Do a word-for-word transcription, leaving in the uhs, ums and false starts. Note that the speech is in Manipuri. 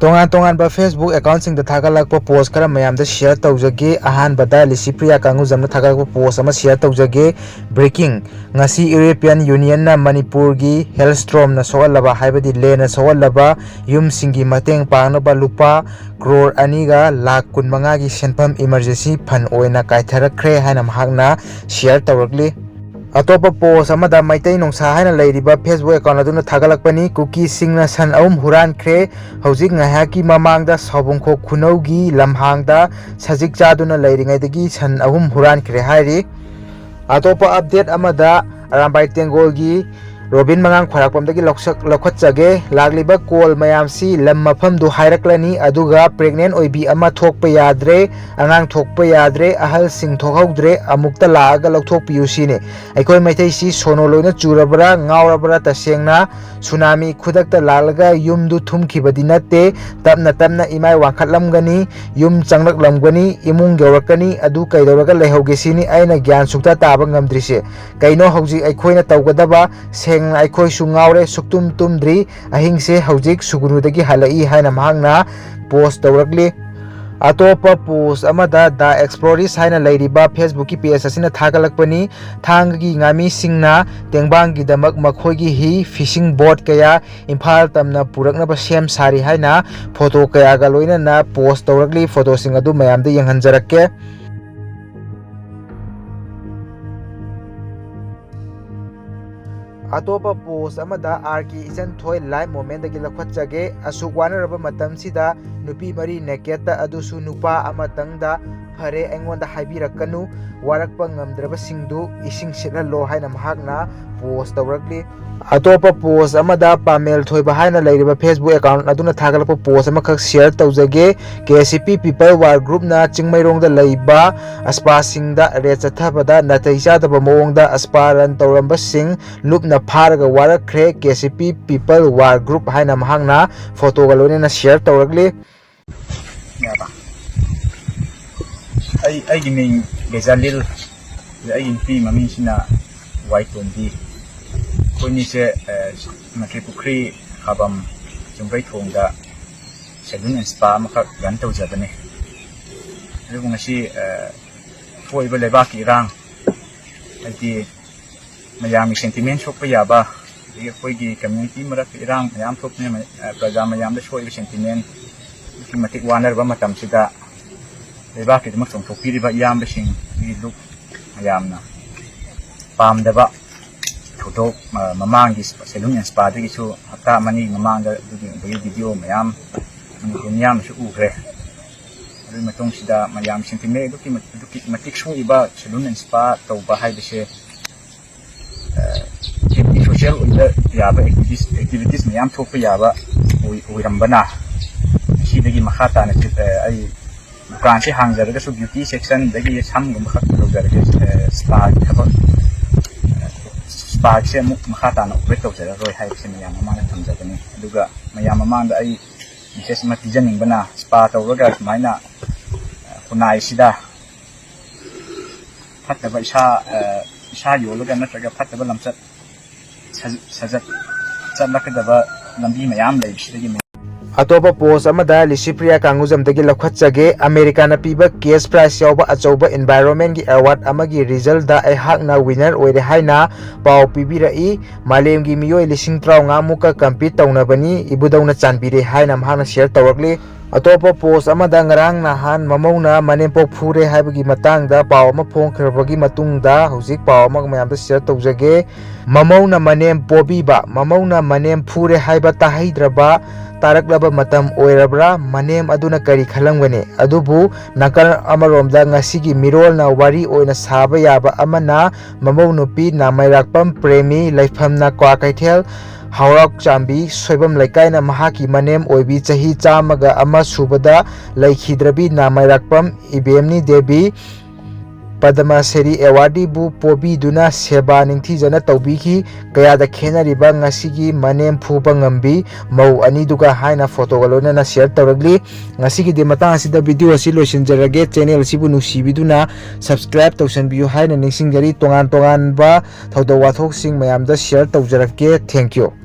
ꯇꯣꯉꯥꯟ ꯇꯣꯉꯥꯟꯕ Facebook accountꯁꯤꯡꯗ ꯊꯥꯒꯠꯂꯛꯄ post ꯈꯔ ꯃꯌꯥꯝꯗ share ꯇꯧꯖꯒꯦ꯫ ꯑꯍꯥꯟꯕꯗ ꯂꯤꯁꯤꯄ꯭ꯔꯤꯌꯥ ꯀꯥꯡꯒꯨꯖꯝꯅ ꯊꯥꯒꯠꯂꯛꯄ post ꯑꯃ share ꯇꯧꯖꯒꯦ꯫ Breaking: ꯉꯁꯤ European Unionꯅ ꯃꯅꯤꯄꯨꯔꯒꯤ hailstormꯅ ꯁꯣꯛꯍꯜꯂꯕ, ꯍꯥꯏꯕꯗꯤ ꯂꯦꯟꯅ ꯁꯣꯛꯍꯜꯂꯕ ꯌꯨꯝꯁꯤꯡꯒꯤ ꯃꯇꯦꯡ ꯄꯥꯡꯅꯕ ꯂꯨꯄꯥ ꯀ꯭ꯔꯣꯔ ꯑꯅꯤꯒ ꯂꯥꯈ ꯀꯨꯟꯃꯉꯥꯒꯤ ꯁꯦꯟꯐꯝ emergency fund ꯑꯣꯏꯅ ꯀꯥꯏꯊꯔꯛꯈ꯭ꯔꯦ ꯍꯥꯏꯅ ꯃꯍꯥꯛꯅ share ꯇꯧꯔꯛꯂꯤ꯫ ꯑꯇꯣꯞꯄ post ꯑꯃꯗ ꯃꯩꯇꯩ ꯅꯣꯡꯁꯥ ꯍꯥꯏꯅ ꯂꯩꯔꯤꯕ Facebook account ꯑꯗꯨꯅ ꯊꯥꯒꯠꯂꯛꯄꯅꯤ, ꯀꯨꯀꯤꯁꯤꯡꯅ ꯁꯟ ꯑꯍꯨꯝ ꯍꯨꯔꯥꯟꯈ꯭ꯔꯦ, ꯍꯧꯖꯤꯛ ꯉꯥꯏꯍꯥꯛꯀꯤ ꯃꯃꯥꯡꯗ ꯁꯥꯎꯕꯨꯡꯈꯣꯛ ꯈꯨꯅꯧꯒꯤ ꯂꯝꯍꯥꯡꯗ ꯁꯖꯤꯛ ꯆꯥꯗꯨꯅ ꯂꯩꯔꯤꯉꯩꯗꯒꯤ ꯁꯟ ꯑꯍꯨꯝ ꯍꯨꯔꯥꯟꯈ꯭ꯔꯦ ꯍꯥꯏꯔꯤ꯫ ꯑꯇꯣꯞꯄ update ꯑꯃꯗ ꯑꯔꯥꯝꯕꯥꯏ ꯇꯦꯡꯒꯣꯜꯒꯤ ꯔꯣꯕꯤꯟ ꯃꯉꯥꯡ ꯈ꯭ꯋꯥꯏꯔꯥꯛꯄꯝꯗꯒꯤ ꯂꯧꯁꯛ-, ꯂꯧꯈꯠꯆꯒꯦ꯫ ꯂꯥꯛꯂꯤꯕ call ꯃꯌꯥꯝꯁꯤ ꯂꯝ ꯃꯐꯝꯗꯨ ꯍꯥꯏꯔꯛꯂꯅꯤ, ꯑꯗꯨꯒ pregnant ꯑꯣꯏꯕꯤ ꯑꯃ ꯊꯣꯛꯄ ꯌꯥꯗ꯭ꯔꯦ, ꯑꯉꯥꯡ ꯊꯣꯛꯄ ꯌꯥꯗ꯭ꯔꯦ, ꯑꯍꯜꯁꯤꯡ ꯊꯣꯛꯍꯧꯗ꯭ꯔꯦ, ꯑꯃꯨꯛꯇ ꯂꯥꯛꯑꯒ ꯂꯧꯊꯣꯛꯄꯤꯌꯨ ꯁꯤꯅꯤ꯫ ꯑꯩꯈꯣꯏ ꯃꯩꯇꯩꯁꯤ ꯁꯣꯅꯣ ꯂꯣꯏꯅ ꯆꯨꯔꯕ꯭ꯔꯥ, ꯉꯥꯎꯔꯕ꯭ꯔꯥ? ꯇꯁꯦꯡꯅ ꯁꯨꯅꯥꯃꯤ ꯈꯨꯗꯛꯇ ꯂꯥꯛꯂꯒ ꯌꯨꯝꯗꯨ ꯊꯨꯝꯈꯤꯕꯗꯤ ꯅꯠꯇꯦ, ꯇꯞꯅ ꯇꯞꯅ ꯏꯃꯥꯏ ꯋꯥꯡꯈꯠꯂꯝꯒꯅꯤ, ꯌꯨꯝ ꯆꯪꯂꯛꯂꯝꯒꯅꯤ, ꯏꯃꯨꯡ ꯌꯧꯔꯛꯀꯅꯤ, ꯑꯗꯨ ꯀꯩꯗꯧꯔꯒ ꯂꯩꯍꯧꯒꯦ ꯁꯤꯅꯤ ꯑꯩꯅ ꯒ꯭ꯌꯥꯟ ꯁꯨꯛꯇ ꯇꯥꯕ ꯉꯝꯗ꯭ꯔꯤꯁꯦ꯫ ꯀꯩꯅꯣ ꯍꯧꯖꯤꯛ ꯑꯩꯈꯣꯏꯅ ꯇꯧꯒꯗꯕ? ꯁꯦꯡꯅ ꯑꯩꯈꯣꯏꯁꯨ ꯉꯥꯎꯔꯦ, ꯁꯨꯛꯇꯨꯝ ꯇꯨꯝꯗ꯭ꯔꯤ, ꯑꯍꯤꯡꯁꯦ ꯍꯧꯖꯤꯛ ꯁꯨꯒꯨꯅꯨꯗꯒꯤ ꯍꯜꯂꯛꯏ ꯍꯥꯏꯅ ꯃꯍꯥꯛꯅ post ꯇꯧꯔꯛꯂꯤ꯫ ꯑꯇꯣꯞꯄ post ꯑꯃꯗ The Explorist ꯍꯥꯏꯅ ꯂꯩꯔꯤꯕ Facebookꯀꯤ page ꯑꯁꯤꯅ ꯊꯥꯒꯠꯂꯛꯄꯅꯤ꯫ ꯊꯥꯡꯒꯒꯤ ꯉꯥꯃꯤꯁꯤꯡꯅ ꯇꯦꯡꯕꯥꯡꯒꯤꯗꯃꯛ ꯃꯈꯣꯏꯒꯤ ꯍꯤ, fishing boat ꯀꯌꯥ ꯏꯝꯐꯥꯜ ꯇꯝꯅ ꯄꯨꯔꯛꯅꯕ ꯁꯦꯝ ꯁꯥꯔꯤ ꯍꯥꯏꯅ photo ꯀꯌꯥꯒ ꯂꯣꯏꯅꯅ post ꯇꯧꯔꯛꯂꯤ꯫ Photoꯁꯤꯡ ꯑꯗꯨ ꯃꯌꯥꯝꯗ ꯌꯦꯡꯍꯟꯖꯔꯛꯀꯦ꯫ ꯑꯇꯣꯞꯄ post ꯑꯃꯗ ꯑꯥꯔ ꯀꯦ ꯏꯆꯟꯊꯣꯏ live momentꯇꯒꯤ ꯂꯧꯈꯠꯆꯒꯦ꯫ ꯑꯁꯨꯛ ꯋꯥꯅꯔꯕ ꯃꯇꯝꯁꯤꯗ ꯅꯨꯄꯤ ꯃꯔꯤ nakedꯇ, ꯑꯗꯨꯁꯨ ꯅꯨꯄꯥ ꯑꯃꯇꯪꯗ, ꯐꯔꯦ, ꯑꯩꯉꯣꯟꯗ ꯍꯥꯏꯕꯤꯔꯛꯀꯅꯨ, ꯋꯥꯔꯛꯄ ꯉꯝꯗ꯭ꯔꯕꯁꯤꯡꯗꯨ ꯏꯁꯤꯡ ꯁꯤꯠꯍꯜꯂꯣ ꯍꯥꯏꯅ ꯃꯍꯥꯛꯅ post ꯇꯧꯔꯛꯂꯤ꯫ ꯑꯇꯣꯞꯄ post ꯑꯃꯗ ꯄꯥꯃꯦꯜ ꯊꯣꯏꯕ ꯍꯥꯏꯅ ꯂꯩꯔꯤꯕ Facebook account ꯑꯗꯨꯅ ꯊꯥꯒꯠꯂꯛꯄ post ꯑꯃꯈꯛ share ꯇꯧꯖꯒꯦ꯫ ꯀꯦ ꯁꯤ ꯄꯤ People War Groupꯅ ꯆꯤꯡꯃꯩꯔꯣꯡꯗ ꯂꯩꯕ ꯑꯁꯄꯥꯁꯤꯡꯗ raid ꯆꯠꯊꯕꯗ ꯅꯥꯇꯩ ꯆꯥꯗꯕ ꯃꯑꯣꯡꯗ ꯑꯁꯄꯥ run ꯇꯧꯔꯝꯕꯁꯤꯡ ꯂꯨꯞꯅ ꯐꯥꯔꯒ ꯋꯥꯔꯛꯈ꯭ꯔꯦ꯫ ꯀꯦ ꯁꯤ ꯄꯤ People War Group ꯍꯥꯏꯅ ꯃꯍꯥꯛꯅ photoꯒ ꯂꯣꯏꯅꯅ share ꯇꯧꯔꯛꯂꯤ꯫ ꯑꯩ ꯑꯩꯒꯤ ꯃꯤꯡ ꯕꯦꯖꯥꯂꯤꯜ, ꯑꯩꯒꯤ ꯅꯨꯄꯤ ꯃꯃꯤꯡꯁꯤꯅ ꯋꯥꯏꯇꯣꯟꯕꯤ꯫ ꯑꯩꯈꯣꯏꯅꯤꯁꯦ, ꯑ, ꯃꯟꯇ꯭ꯔꯤ ꯄꯨꯈ꯭ꯔꯤ ꯈꯥꯕꯝ ꯆꯨꯝꯕ꯭ꯔꯩ ꯊꯣꯡꯗ ꯁꯦꯂꯨꯟ ꯑꯦꯟ ꯁ꯭ꯄꯥ ꯑꯃꯈꯛ ꯔꯟ ꯇꯧꯖꯕꯅꯤ꯫ ꯑꯗꯨꯕꯨ ꯉꯁꯤ ꯊꯣꯛꯏꯕ ꯂꯩꯕꯥꯛꯀꯤ ꯏꯔꯥꯡ, ꯍꯥꯏꯗꯤ ꯃꯌꯥꯝꯒꯤ ꯁꯦꯟꯇꯤꯃꯦꯟ ꯁꯣꯛꯄ ꯌꯥꯕ, ꯑꯗꯒꯤ ꯑꯩꯈꯣꯏꯒꯤ ꯀꯝꯃ꯭ꯌꯨꯅꯤꯇꯤ ꯃꯔꯛꯇ ꯏꯔꯥꯡ ꯃꯌꯥꯝ ꯊꯣꯛꯇꯨꯅ ꯃ-, ꯑ, ꯄ꯭ꯔꯖꯥ ꯃꯌꯥꯝꯗ ꯁꯣꯛꯏꯕ ꯁꯦꯟꯇꯤꯃꯦꯟ ꯑꯗꯨꯛꯀꯤ ꯃꯇꯤꯛ ꯋꯥꯅꯔꯕ ꯃꯇꯝꯁꯤꯗ, ꯂꯩꯕꯥꯛꯀꯤꯗꯃꯛ ꯆꯣꯡꯊꯣꯛꯄꯤꯔꯤꯕ ꯏꯌꯥꯝꯕꯁꯤꯡꯒꯤ ꯂꯨꯛ ꯃꯌꯥꯝꯅ ꯄꯥꯝꯗꯕ ꯊꯧꯗꯣꯛ, ꯑ, ꯃꯃꯥꯡꯒꯤ ꯁꯦꯂꯨꯟ ꯑꯦꯟ ꯁ꯭ꯄꯥꯗꯒꯤꯁꯨ ꯍꯞꯇꯥ ꯑꯃꯅꯤ ꯃꯃꯥꯡꯗ ꯑꯗꯨꯒꯨꯝꯕꯒꯤ ꯚꯤꯗꯤꯑꯣ ꯃꯌꯥꯝ ꯃꯅꯤꯄꯨꯔ ꯃꯤꯌꯥꯝꯅꯁꯨ ꯎꯈ꯭ꯔꯦ꯫ ꯑꯗꯨꯒꯤ ꯃꯇꯨꯡꯁꯤꯗ ꯃꯌꯥꯝ ꯁꯦꯟꯇꯤꯃꯦꯟ ꯑꯗꯨꯛꯀꯤ ꯃ-, ꯑꯗꯨꯛꯀꯤ ꯃꯇꯤꯛ ꯁꯣꯛꯏꯕ ꯁꯦꯂꯨꯟ ꯑꯦꯟ ꯁ꯭ꯄꯥ ꯇꯧꯕ ꯍꯥꯏꯕꯁꯦ, ꯑ, ꯑꯦꯟꯇꯤ ꯁꯣꯁꯤꯌꯦꯜ ꯑꯣꯏꯕ ꯌꯥꯕ ꯑꯦꯛꯇꯤꯚꯤꯁ-, ꯑꯦꯛꯇꯤꯚꯤꯇꯤꯁ ꯃꯌꯥꯝ ꯊꯣꯛꯄ ꯌꯥꯕ ꯑꯣꯏ-, ꯑꯣꯏꯔꯝꯕꯅ, ꯁꯤꯗꯒꯤ ꯃꯈꯥ ꯇꯥꯅ ꯆꯤꯠ-, ꯑ, ꯑꯩ ꯗꯨꯀꯥꯟꯁꯦ ꯍꯥꯡꯖꯔꯒꯁꯨ ꯕ꯭ꯌꯨꯇꯤ ꯁꯦꯛꯁꯟꯗꯒꯤ ꯁꯝꯒꯨꯝꯕ ꯈꯛ ꯇꯧꯖꯔꯒꯦ, ꯑ, ꯁ꯭ꯄꯥꯒꯤ ꯊꯕꯛ, ꯑ, ꯁ꯭ꯄꯥꯒꯤꯁꯦ ꯑꯃꯨꯛ ꯃꯈꯥ ꯇꯥꯅ ꯑꯣꯄꯔꯦꯠ ꯇꯧꯖꯔꯔꯣꯏ ꯍꯥꯏꯕꯁꯦ ꯃꯌꯥꯝ ꯃꯃꯥꯡꯗ ꯊꯝꯖꯕꯅꯤ꯫ ꯑꯗꯨꯒ ꯃꯌꯥꯝ ꯃꯃꯥꯡꯗ ꯑꯩ ꯃꯦꯁꯦꯖ ꯑꯃ ꯄꯤꯖꯅꯤꯡꯕꯅ, ꯁ꯭ꯄꯥ ꯇꯧꯔꯒ ꯁꯨꯃꯥꯏꯅ, ꯑ, ꯈꯨꯟꯅꯥꯏꯁꯤꯗ ꯐꯠꯇꯕ ꯏꯁꯥ, ꯑ, ꯏꯁꯥ ꯌꯣꯜꯂꯒ ꯅꯠꯇ꯭ꯔꯒ ꯐꯠꯇꯕ ꯂꯝꯆꯠ ꯁꯥꯖ-, ꯁꯥꯖꯠ ꯆꯠꯂꯛꯀꯗꯕ ꯂꯝꯕꯤ ꯃꯌꯥꯝ ꯂꯩꯕꯁꯤꯗꯒꯤ ꯃꯌꯥꯝ ꯑꯇꯣꯞꯄ ꯄꯣꯁ ꯑꯃꯗ ꯂꯤꯁꯤꯄ꯭ꯔꯤꯌꯥ ꯀꯥꯡꯒꯨꯖꯝꯗꯒꯤ ꯂꯧꯈꯠꯆꯒꯦ꯫ ꯑꯃꯦꯔꯤꯀꯥꯅ ꯄꯤꯕ ꯀꯦꯁ ꯄ꯭ꯔꯥꯏꯖ ꯌꯥꯎꯕ ꯑꯆꯧꯕ ꯏꯟꯚꯥꯏꯔꯣꯟꯃꯦꯟꯒꯤ ꯑꯦꯋꯥꯔꯗ ꯑꯃꯒꯤ ꯔꯤꯖꯜꯗ ꯑꯩꯍꯥꯛꯅ ꯋꯤꯅꯔ ꯑꯣꯏꯔꯦ ꯍꯥꯏꯅ ꯄꯥꯎ ꯄꯤꯕꯤꯔꯛꯏ꯫ ꯃꯥꯂꯦꯝꯒꯤ ꯃꯤꯑꯣꯏ ꯂꯤꯁꯤꯡ ꯇꯔꯥꯃꯉꯥꯃꯨꯛꯀ ꯀꯝꯄꯤꯠ ꯇꯧꯅꯕꯅꯤ, ꯏꯕꯨꯙꯧꯅ ꯆꯥꯟꯕꯤꯔꯦ ꯍꯥꯏꯅ ꯃꯍꯥꯛꯅ ꯁꯤꯌꯔ ꯇꯧꯔꯛꯂꯤ꯫ ꯑꯇꯣꯞꯄ ꯄꯣꯁ ꯑꯃꯗ ꯉꯔꯥꯡ ꯅꯍꯥꯟ ꯃꯃꯧꯅ ꯃꯅꯦꯝꯄꯣꯛ ꯐꯨꯔꯦ ꯍꯥꯏꯕꯒꯤ ꯃꯇꯥꯡꯗ ꯄꯥꯎ ꯑꯃ ꯐꯣꯡꯈ꯭ꯔꯕꯒꯤ ꯃꯇꯨꯡꯗ ꯍꯧꯖꯤꯛ ꯄꯥꯎ ꯑꯃꯒ ꯃꯌꯥꯝꯗ ꯁꯤꯌꯔ ꯇꯧꯖꯒꯦ꯫ ꯃꯃꯧꯅ ꯃꯅꯦꯝ ꯄꯣꯕꯤꯕ, ꯃꯃꯧꯅ ꯃꯅꯦꯝ ꯐꯨꯔꯦ ꯍꯥꯏꯕ ꯇꯥꯍꯩꯗ꯭ꯔꯕ ꯇꯥꯔꯛꯂꯕ ꯃꯇꯝ ꯑꯣꯏꯔꯕ꯭ꯔꯥ? ꯃꯅꯦꯝ ꯑꯗꯨꯅ ꯀꯔꯤ ꯈꯜꯂꯝꯒꯅꯤ? ꯑꯗꯨꯕꯨ ꯅꯥꯀꯜ ꯑꯃꯔꯣꯝꯗ ꯉꯁꯤꯒꯤ ꯃꯤꯔꯣꯜꯅ ꯋꯥꯔꯤ ꯑꯣꯏꯅ ꯁꯥꯕ ꯌꯥꯕ ꯑꯃꯅ, ꯃꯃꯧ ꯅꯨꯄꯤ ꯅꯥꯃꯩꯔꯥꯛꯄꯝ ꯄ꯭ꯔꯦꯃꯤ, ꯂꯩꯐꯝꯅ ꯀ꯭ꯋꯥꯀꯩꯊꯦꯜ, ꯍꯥꯎꯔꯥꯎ ꯆꯥꯝꯕꯤ, ꯁꯣꯏꯕꯝ ꯂꯩꯀꯥꯏꯅ ꯃꯍꯥꯛꯀꯤ ꯃꯅꯦꯝ ꯑꯣꯏꯕꯤ ꯆꯍꯤ ꯆꯥꯝꯃꯒ ꯑꯃ ꯁꯨꯕꯗ ꯂꯩꯈꯤꯗ꯭ꯔꯕꯤ ꯅꯥꯃꯩꯔꯥꯛꯄꯝ ꯏꯕꯦꯝꯅꯤ ꯗꯦꯕꯤ, ꯄꯗꯃ ꯁꯦꯔꯤ ꯑꯦꯋꯥꯔꯗꯤꯕꯨ ꯄꯣꯕꯤꯗꯨꯅ ꯁꯦꯕꯥ ꯅꯤꯡꯊꯤꯖꯅ ꯇꯧꯕꯤꯈꯤ꯫ ꯀꯌꯥꯗ ꯈꯦꯠꯅꯔꯤꯕ ꯉꯁꯤꯒꯤ ꯃꯅꯦꯝ ꯐꯨꯕ ꯉꯝꯕꯤ ꯃꯧ ꯑꯅꯤꯗꯨꯒ ꯍꯥꯏꯅ ꯐꯣꯇꯣꯒ ꯂꯣꯏꯅꯅ ꯁꯤꯌꯔ ꯇꯧꯔꯛꯂꯤ꯫ ꯉꯁꯤꯒꯤꯗꯤ ꯃꯇꯥꯡ ꯑꯁꯤꯗ ꯚꯤꯗꯤꯑꯣ ꯑꯁꯤ ꯂꯣꯏꯁꯤꯟꯖꯔꯒꯦ꯫ ꯆꯦꯅꯦꯜ ꯑꯁꯤꯕꯨ ꯅꯨꯡꯁꯤꯕꯤꯗꯨꯅ ꯁꯕꯁꯀ꯭ꯔꯥꯏꯕ ꯇꯧꯁꯟꯕꯤꯌꯨ ꯍꯥꯏꯅ ꯅꯤꯡꯁꯤꯡꯖꯔꯤ꯫ ꯇꯣꯉꯥꯟ ꯇꯣꯉꯥꯟꯕ ꯊꯧꯗꯣꯛ ꯋꯥꯊꯣꯛꯁꯤꯡ ꯃꯌꯥꯝꯗ ꯁꯤꯌꯔ ꯇꯧꯖꯔꯛꯀꯦ꯫ Thank you꯫